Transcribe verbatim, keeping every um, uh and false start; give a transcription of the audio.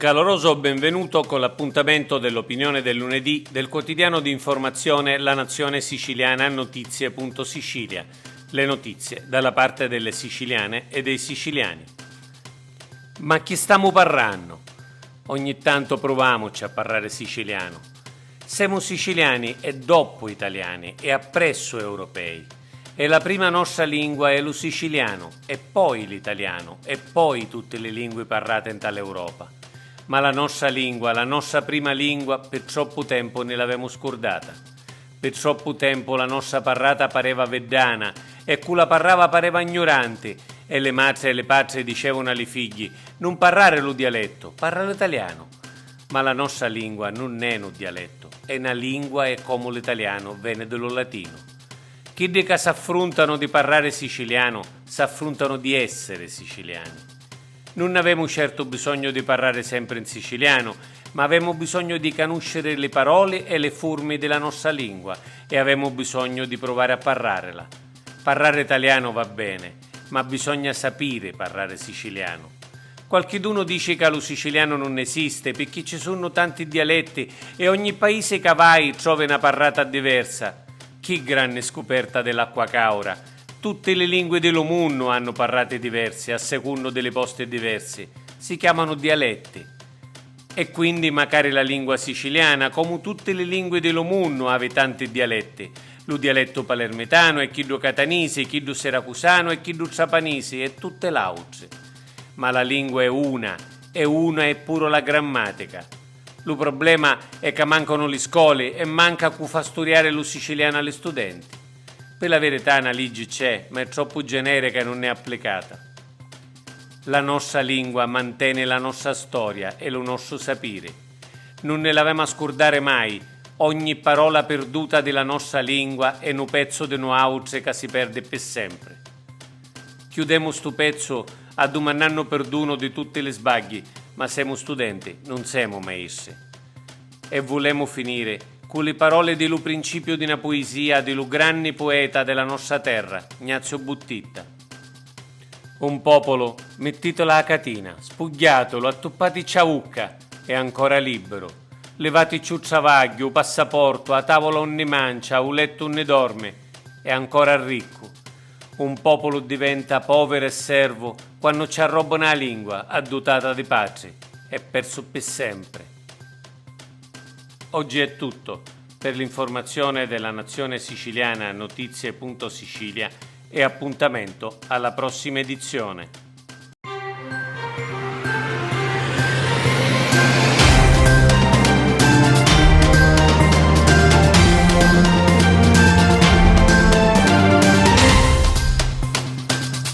Caloroso benvenuto con l'appuntamento dell'opinione del lunedì del quotidiano di informazione La Nazione Siciliana, notizie punto sicilia. Le notizie dalla parte delle siciliane e dei siciliani. Ma chi stamu parrannu? Ogni tanto pruvamuci a parrari sicilianu. Semu siciliani e doppu italiani e appressu europei. E la prima nostra lingua è lu sicilianu, e poi l'italianu, e poi tutti li lingui parrati nta l'Europa. Ma la nostra lingua, la nostra prima lingua, pi troppu tempu ni l'avemu scurdata. Pi troppu tempu la nostra parrata pareva viddana, e cu la parrava pareva gnuranti, e li matri e li patri dicevunu a li figghi: "Nun parrari lu dialettu, parra l'italianu." Ma la nostra lingua nun è nu dialettu, è na lingua e comu l'italianu veni di lu latinu. Chiddi ca s'affruntanu di parrari sicilianu, s'affruntanu di essiri siciliani. Nun avemu certu bisognu di parrari sempri in sicilianu, ma avemu bisognu di canusciri li paroli e li furmi di la nostra lingua e avemu bisognu di pruvari a parrarila. Parrari italianu va beni, ma bisogna sapiri parrari sicilianu. Qualchidunu dici ca lu sicilianu nun esiste picchì ci sunnu tanti dialetti e ogni paisi ca vai trovi na parrata diversa. Chi granni scuperta di l'acqua caura! Tutti li lingui di lu munnu hannu parrati diversi a secunnu di li posti diversi. Si chiamanu dialetti. E quindi macari la lingua siciliana, comu tutti li lingui di lu munnu, havi tanti dialetti. Lu dialettu palermitanu e chiddu catanisi, chiddu siracusanu e chiddu trapanisi e tutti l'autri. Ma la lingua è una, e una è puru la grammatica. Lu problema è ca mancanu li scoli e manca cu fa sturiari lu sicilianu a li studenti. Pi la virità na liggi c'è, ma è troppu generica e nun è applicata. La nostra lingua manteni la nostra storia e lu nostru sapiri. Nun ni l'avemu a scurdari mai, ogni parola pirduta di la nostra lingua è nu pezzu di nuautri ca si perdi pi sempri. Chiudemu stu pezzu addumannannu pirdunu di tutti li sbagghi, ma semu studenti, nun semu maistri. E vulemu finiri cu li paroli di lu principiu di na puisia di lu granni pueta di la nostra terra, Gnaziu Buttitta. Un populu, mittitulu a catina, spugghiatulu, attuppaticci a ucca, è ancora libbiru. Livaticci u travagghiu, u passaportu, a tavula unni mancia, u lettu unni dormi, è ancora riccu. Un populu diventa poviru e servu quannu ci arròbbanu a lingua addutata di patri, è persu pi sempri. Oggi è tutto. Per l'informazione della Nazione Siciliana, notizie punto sicilia, e appuntamento alla prossima edizione.